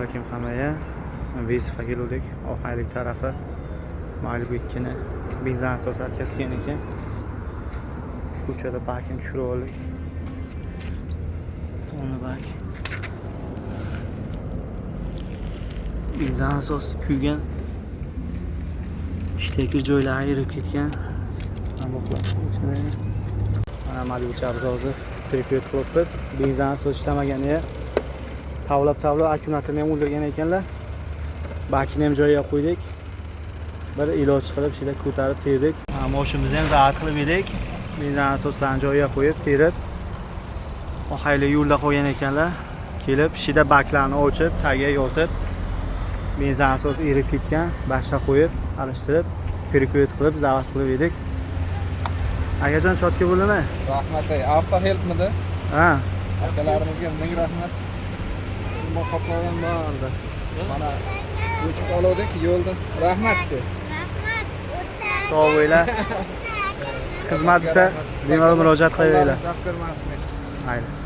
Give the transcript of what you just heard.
Alaykum hammaga. Вызов ga keluvdik. Oqaylik tarafi. Malibu 2 ni benzin nasosi отказ kelgan ekan. Ko'chada bakini tushirib oldik. Полный bak. Benzin nasosi kuygan. Ishdagi joylar ayirib ketgan. Mana Malibu hozir перекрыть qilibmiz. Benzin nasosi ishlamaganiga tavlab tavlab akkumulyatorni ham o'ldirgan ekanlar. Bakini ham joyiga qo'ydik. Bir iloj qilib shida ko'tarib terdik. Moshinamizni ham zavod qilib edik. Benzin nasoslarni joyiga qo'yib terib, ohayli yo'lda qolgan ekanlar. Kelib shida baklarni ochib, tagiga yotib, benzin nasosi erib ketgan, bashqa qo'yib, alishtirib, перекрыть qilib, zavod qilib edik. Akajon, чётко bo'ldimi? Rahmat ey, Avto Helpmidi? Ha. Akalarimizga ming rahmat. Qoplagan bordi. Mana o'chib oluvdik yo'lda. Rahmat de. Sog' bo'linglar. Xizmat bo'lsa, bemalol murojaat qilaveringlar. Alloh ko'rmasin. Mayli.